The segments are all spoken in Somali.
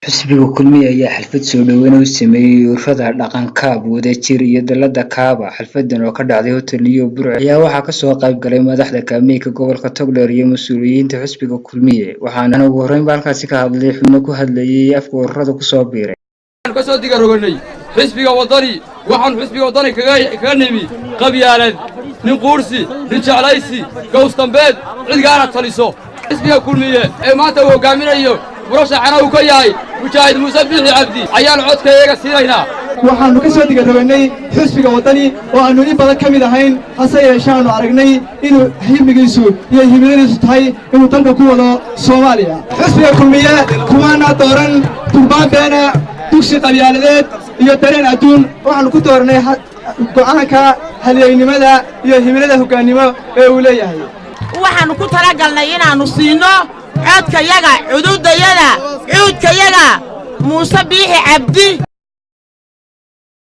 Xisbiga Kulmiye ayaa xaflad soo dhaweyn u sameeyay ururada dhaqan-kaab, wadajir iyo dallada Kaaba. Xafladan oo ka dhacday Hotel New Burco ayaa waxaa kasoo qayb galay madaxda kaambeynka gobolka Togdheer iyo mas'uuliyiinta xisbiga Kulmiye. Waxaana ugu horreynba halkaasi ka hadlay xubno ku hadlayay afka ururada kusoo biiray. Kasoo digaroganay xisbiga Waddani. Waxaanu xisbiga Waddani kaga nimi qabyaalad, nin quursi, nin jeclaysi, gawsdambeed, cid gaara taliso. Xisbiga Kulmiye ee maanta uu hoggaaminayo murashaxana uu ka yahay Mujaahid Muuse Biixi Cabdi ayaannu codkayaga siinaynaa. Waxaannu ka soo digaroganay xisbiga Waddani oo aannu in badan ka mid ahayn, hase yeeshee aanu aragnay inuu himigiisu iyo himiladiisu tahay inuu dalka ku wado Soomaaliya. Xisbiga Kulmiye kumaana dooran durbaan beena, dugsi qabyaaladeed iyo dareen adduun. Waxaannu ku doorannay go'aanka halyeynimada iyo himilada hoggaannimo ee uu leeyahay. Waxaannu ku talagalnay inaannu siinno codkayaga, cududayada, cuudkayaga Muuse Biixi Cabdi.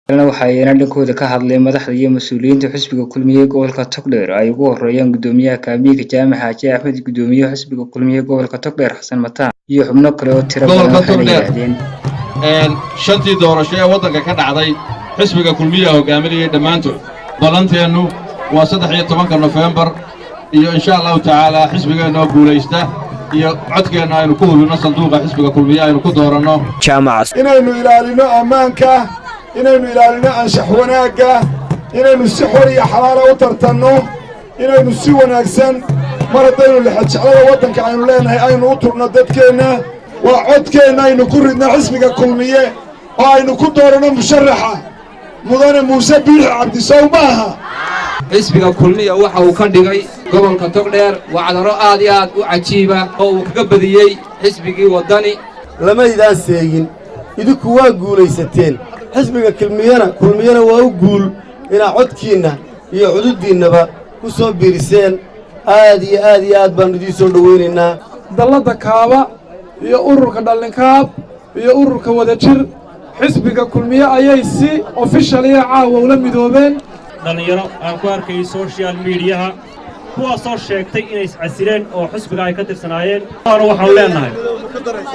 Kalena waxaa iyana dhankooda ka hadlay madaxda iyo mas'uuliyiinta xisbiga Kulmiye gobolka Togdheer, ay ugu horeeyaan gudoomiyaha kaambeynka Jaamac Xaaji Axmed, gudoomiyaha xisbiga Kulmiye gobolka Togdheer Xasan Mataan iyo xubno kale oo tiro badan. Gobolka Waxayna Togdheer yidhaahdeen: Shantii doorasho ee waddanka ka dhacday, xisbiga Kulmiyaa hogaaminayay dhammaantood. Ballanteennu waa 13-ka Nofembar iyo insha Allahu tacaalaa xisbigeennoo guulaysta iyo codkeenna aynu ku hubinno sanduuqa xisbiga Kulmiye aynu ku dooranno. Inaynu ilaalinno ammaanka, inaynu ilaalinno anshax wanaagga, inaynu si xor iyo xalaala u tartanno, inaynu si wanaagsan, mar haddaynu lexejeclada waddanka aynu leenahay, aynu u turno dadkeenna. Waa codkeenna aynu ku ridna xisbiga Kulmiye oo aynu ku dooranno musharaxa mudane Muuse Biixi Cabdi, sow maaha? Xisbiga Kulmiya waxa uu ka dhigay gobolka Togdheer wacdaro aad iyo aad u cajiiba oo uu kaga badiyey xisbigii Waddani. Lamaydaan seegin, idinku waa guulaysateen. Xisbiga Kulmiyana waa u guul inaa codkiinna iyo cududdiinnaba ku soo biiriseen. Aad iyo aad iyo aad baannu idiin soo dhowaynaynaa. Dalladda Kaaba iyo ururka Dhallinkaab iyo ururka Wadajir xisbiga Kulmiye ayay si official iyo caawa ula midoobeen. Dhallinyaro aan ku arkayay social mediaha, kuwaasoo sheegtay inay iscasileen oo xisbiga ay ka tirsanaayeen, waana waxaanu leennahay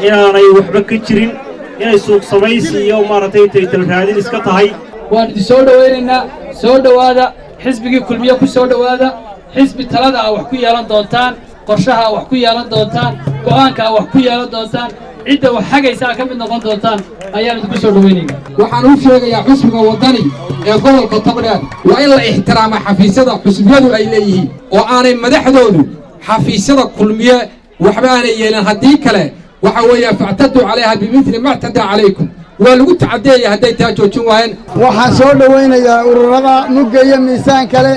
inaanay waxba ka jirin, inay suuq samaysi iyo maaragtay title raadin iska tahay. Waan idin soo dhowaynaynaa. Soo dhowaada, xisbigii Kulmiye ku soo dhowaada. Xisbi talada aa wax ku yeelan doontaan, qorshaha aa wax ku yeelan doontaan, go'aanka aa wax ku yeelan doontaan, cidda wax xagaysa aa ka mid noqon doontaan ayaan idinku soo dhowaynaynaa. Waxaan u sheegayaa xusbiga Waddani ee gobolka Togdheer, waa in la ixtiraama xafiisyada xusbiyadu ay leeyihiin oo aanay madaxdoodu xafiisyada Kulmiye waxba aanay yeelin. Haddii kale waxa weeye فاعتدوا عليها بمثل ما اعتدى عليكم. Waa lagu tacadeeya hadday taa joojin waayeen. Waxaan soo dhowaynayaa ururada mugga iyo miisaan kale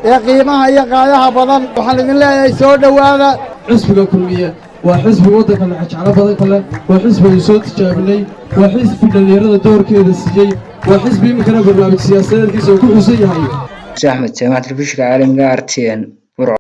ee qiimaha iyo qaayaha badan. Waxaan idin leeyahay, soo dhowaada. Xisbiga Kulmiye waa xisbi waddanka lexejeclo badan kale, waa xisbi aynu soo tijaabinay, waa xisbi dhallinyarada doorkeeda siiyey, waa xisbi iminkana barnaamij siyaasadeedkiisa uu ku xusan yahay. Axmed Jaamac, telefishinka caalamiga RTN, Burco.